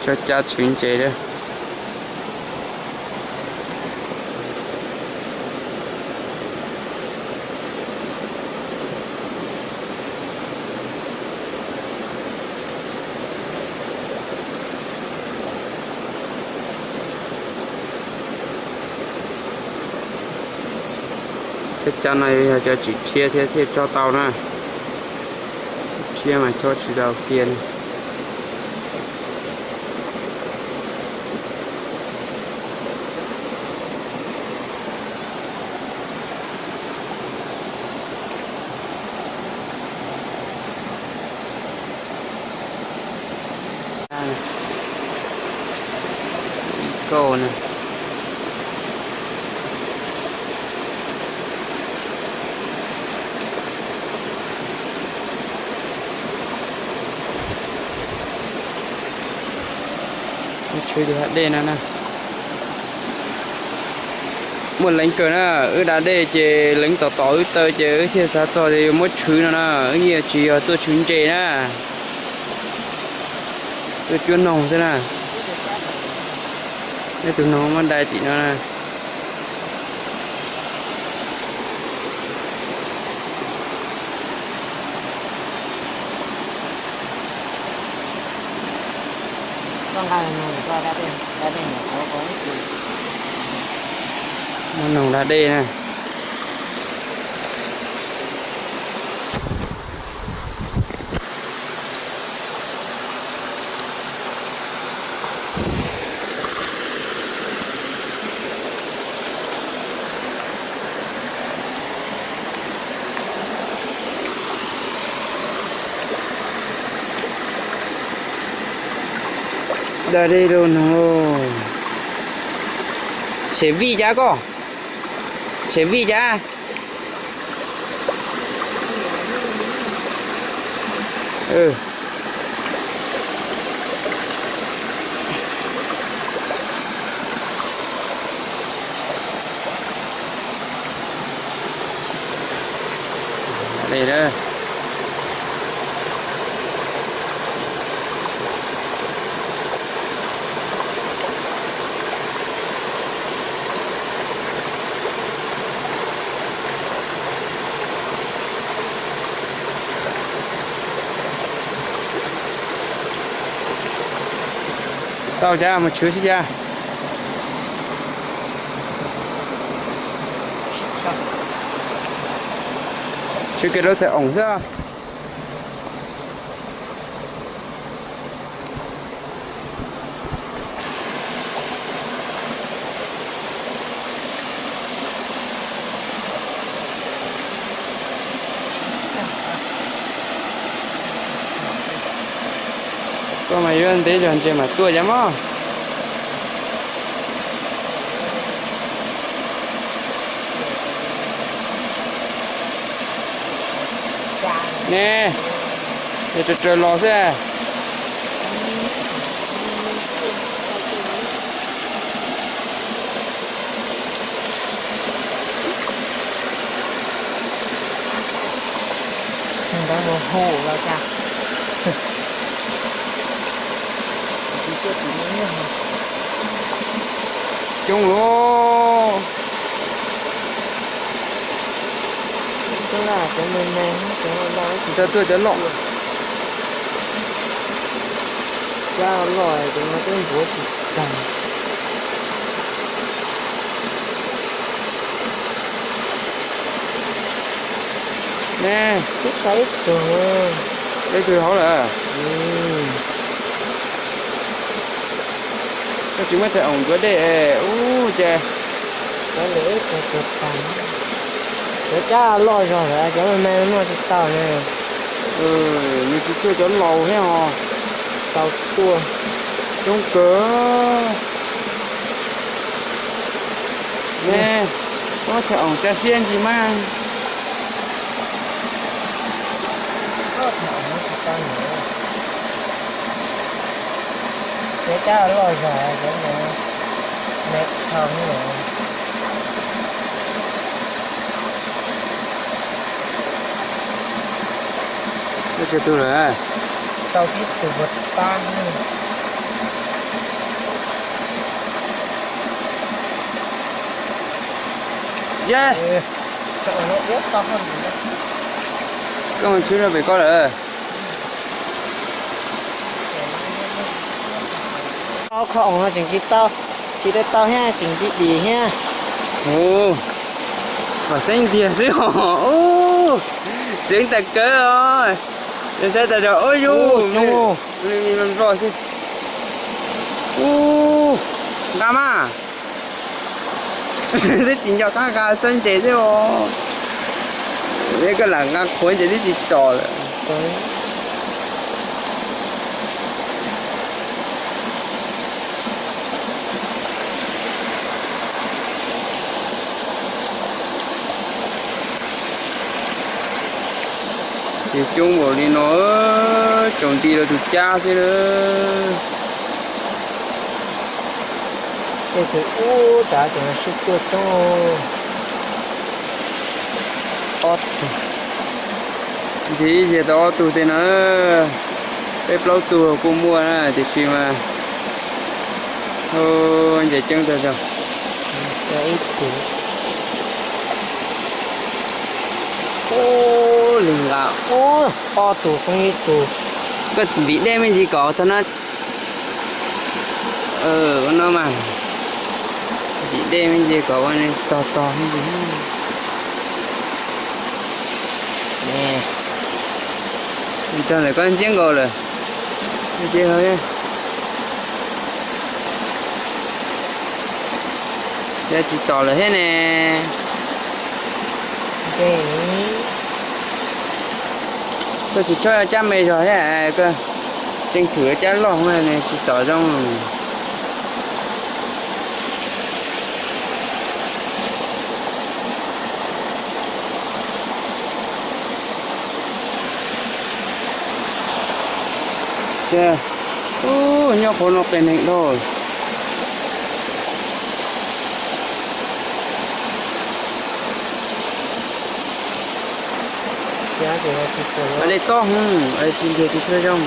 Cov cab tshwv ntses lawm. Cov cab no yog cov tsis rhiab thiab thiaj chob tau na. Rhiab mas chob tsis tau kiag li. Ib kauj na. Tshwv tus da dej no na. Muaj leev kawg na, wb da dej ces leev tom tom wb taw ces wb thiaj xav txog tias yuav muab tshwv no na, wb yeej tsis yog tuaj tshwv ntses na. Tuaj cuab noog xwb na. Ib tug noog muab dai tim no na. Muab noog da dej na. Da dej rau noog. Tshem vij cas koj? Tshem vij cas? Tau cas mus tshwv xwb cas. Tshwv kiag rau txhais oom xwb. Koj mas yuav ntev zog ntses mam tuaj cas mog. Ne, es raws raws los xwb. Coob lawm. Tsis tau tuaj cov loj. Cab loj ces no twb ntuav tsis tag. Ne, ib tug hauv lawm. Koj tsis muab txhais oom ntxuav dej ub ces. Cov lawv ib txhais tuag tag. Cov cab loj zog lawm, cov me me noj tsis tau ne. Nws tsis tuaj cov laus thiab ho. Tau tuaj. Coob kawg. Ne, muab txhais oom tsa siab ntsis mas. Cov cab loj zog, cov me dhau. Muaj tsawg tus lawm? Tau tib tug puag ta. Yej, koj mus tshwb rau pem koj lawm. Ob qho no tseem tsis tau, tsis tau tau thiab, tseem tsis dim thiab. Ua, vam xeeb tiag xwb os. Ua, xeeb tas kawg os. Yog saib tas zog ua yus, me me nplog xwb. Ua, nqa mas. Twb tsis nco qab nqa, sab ntses xwb os. Koj lam nqa qhuav ntses twb tsis tsom lawm. Ces coob npaum li no, tsaus nti rau tus cab xwb na. Tej tug ub tsav ces sib tuaj coob. Ob tug, ntshe ib zaug tau ob tug tej no, peb plaub tug kuj muaj na, tiam sis mas ntshe coob tag zog. Ib tug, ub, li nqa, ub, ob tug poob ib tug. Koj ntim dej me ntsis kom txog no. Ua no mas, ntim dej me ntsis kom ua tog tog me ntsis. Txog ntawm koj nciab nkaus lawm. Ntsia, yog tsis tom lawm thiab ne. Koj tsis txhob cab me zog thiab, koj tseem thwm cab loj ne tsis tom zoo. Ub, nyob qhov no qias neeg dhau. Dej tob, tsis ntiag tsis tshua zoo.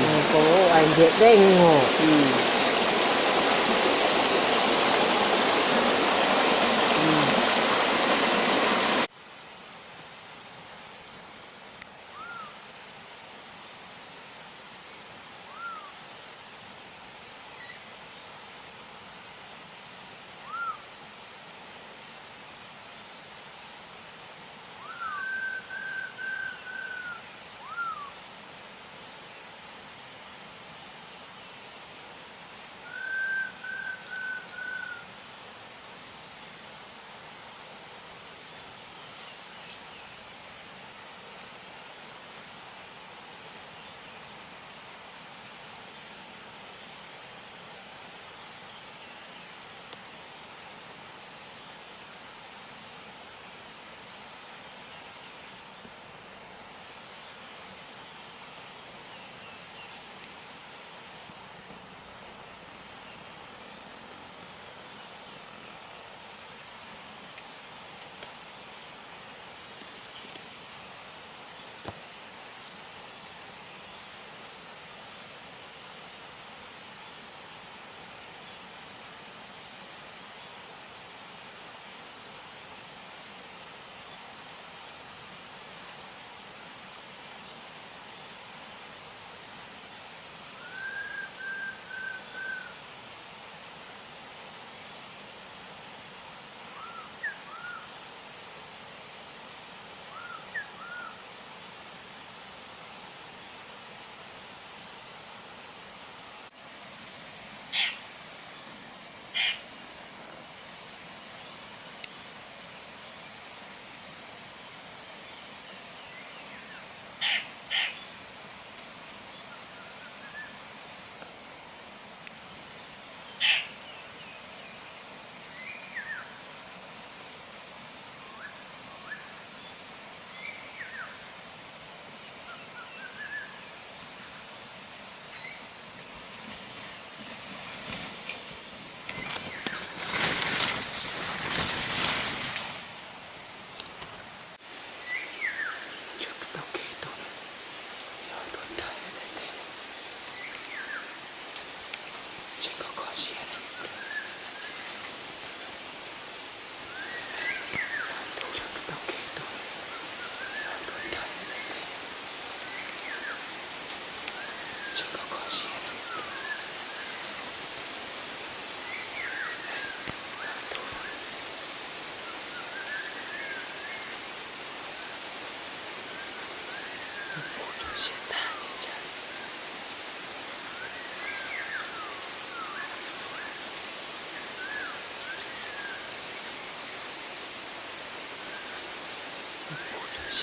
Pom tus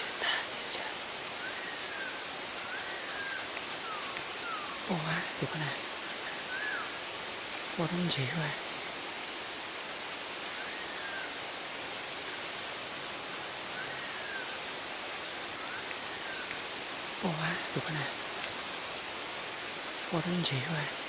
ko na, pom dab ntsev xwb. Pom tus ko na, pom dab ntsev xwb.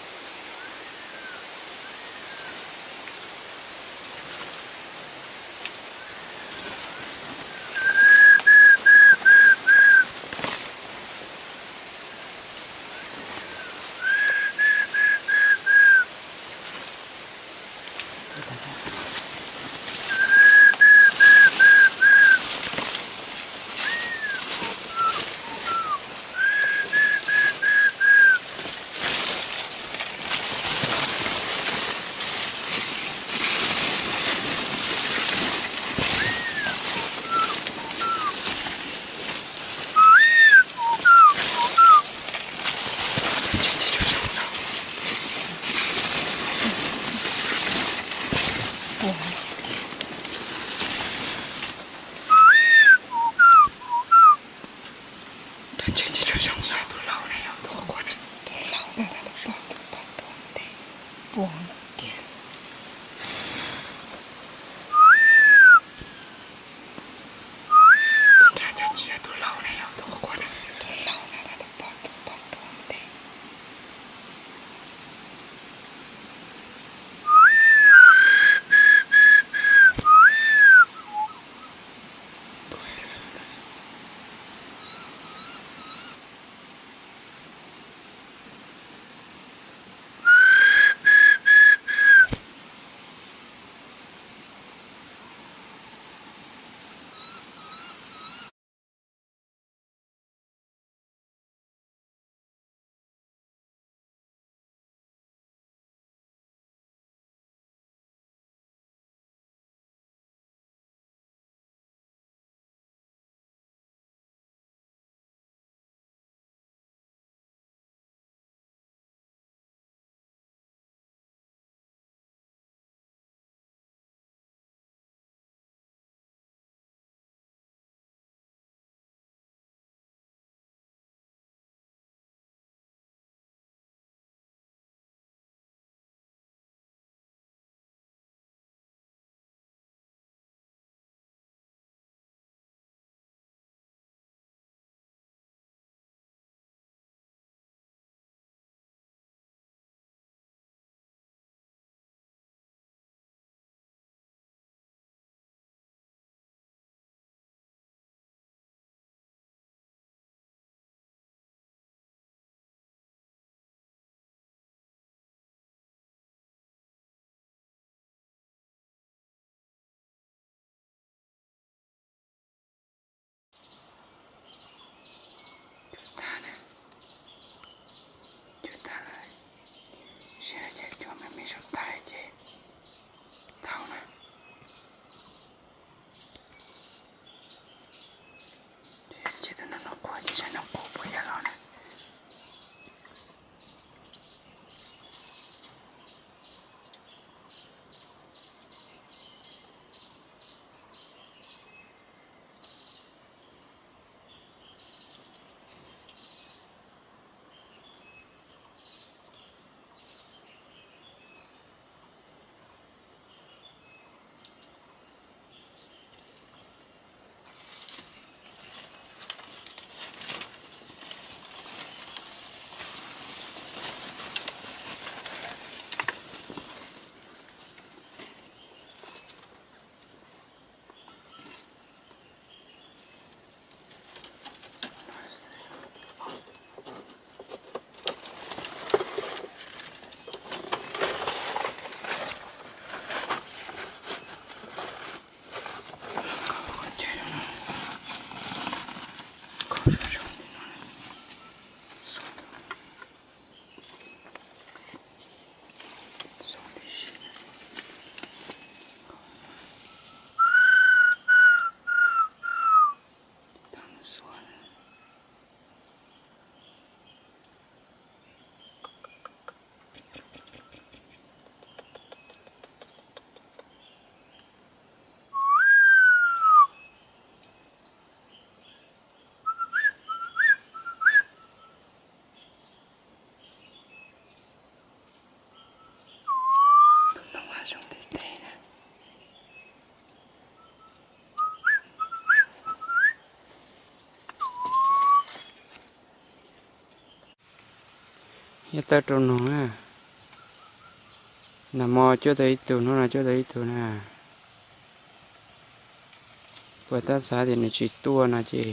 Yog tawb rau noog na. Nag hmo cuab tau ib tug, hnub no cuab tau ib tug na. Puas tab xav tias nws tsis tuaj no ces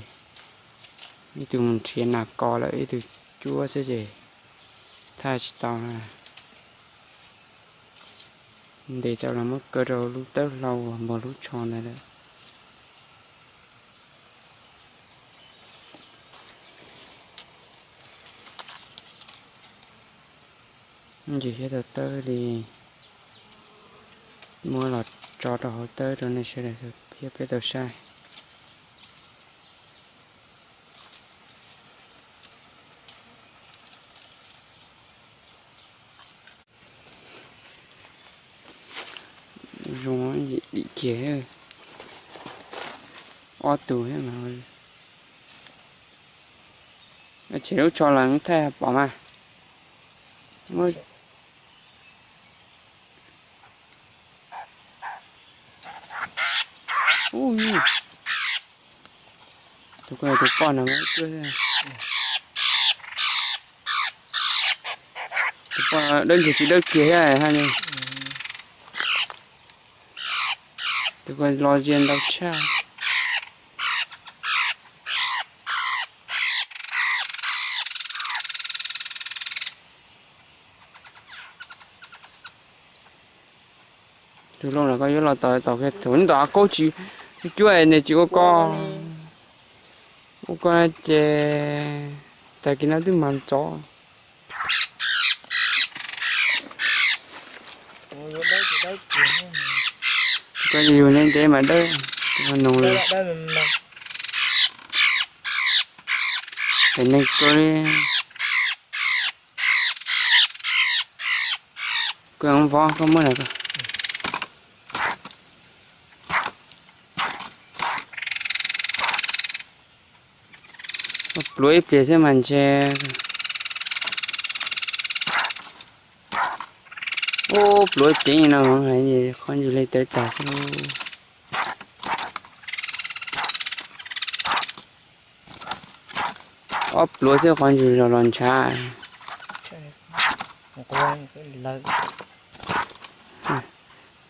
ib tug mus nrhiav nas kos lawm ib tug cuab xwb ces thaij tsis tau na. Ntes tau los muab kaw rau lub tawb hlau uas npog lub tsho ntawd lawm. Ntsis thiab tau tawb li, muab los tso rau hauv tawb rau nej sawv daws thiab peb tau saib. Zoo dim kiag, ob tug thiab mas. Tshem lub tsho los thaij pom mas. Tus ko tus poj no, tus poj dawb kiag tsis dawb kiag thiab ha. Tus ko los zia ntau tshaj. Tus looj los koj yuav los tom tom kiag thaum ntawd koj tsis cuab nws tsis ua koj, ua koj ces tag kis no twb mas ntxov. Koj yug ntev ntev mas dawb, noog lawm. Pem neeg kawg li. Koj vov koj muab lawm. Pluav ib pliag xwb mas ntshe. Ub, pluav ceev no, qhov ntsws li tawv tag xwb. Ob pluav thiab qhov ntsws los los ntshav.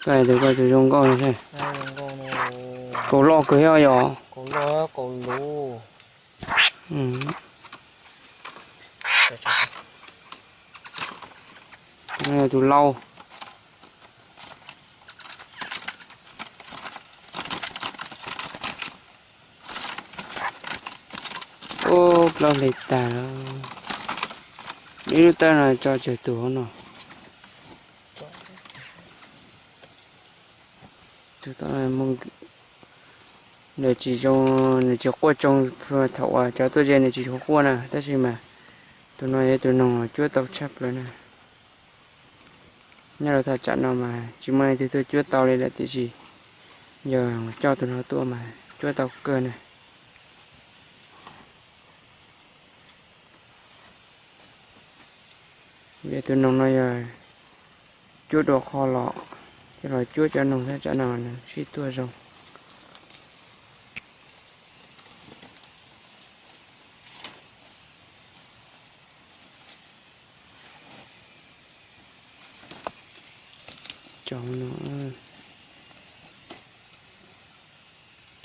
Koj hais tus koj tus zoo nkauj no, kaus loj kawg thiab yom. Tus lau. Ub, plaub hle tag lawm. Ib lub tawb no tso tsawg tus hauv no. Tus tom no nws tsis zoo, nws tsis quaj tsoo thaum uas cov tuaj ze nws tsis quaj na, tab sis mas tus no yog tus noog cuab tau tshaj plaws na. Nyob rau thaj tsam no mas tsis muaj leej twg tuaj cuab tau li lawm, tiam sis yog coj tus no tuaj mas cuab tau kawg na. Vim tus noog no yog cuab dua qho los, coj los cuab cov noog thaj tsam no nws sib tuaj zoo.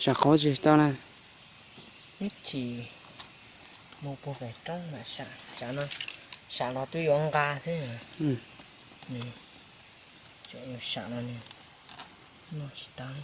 Sam qhov tsis tau na. Ib chim mus puag pem roob, sam los twb yuav nqa thiab. Sam no noj tsis tau.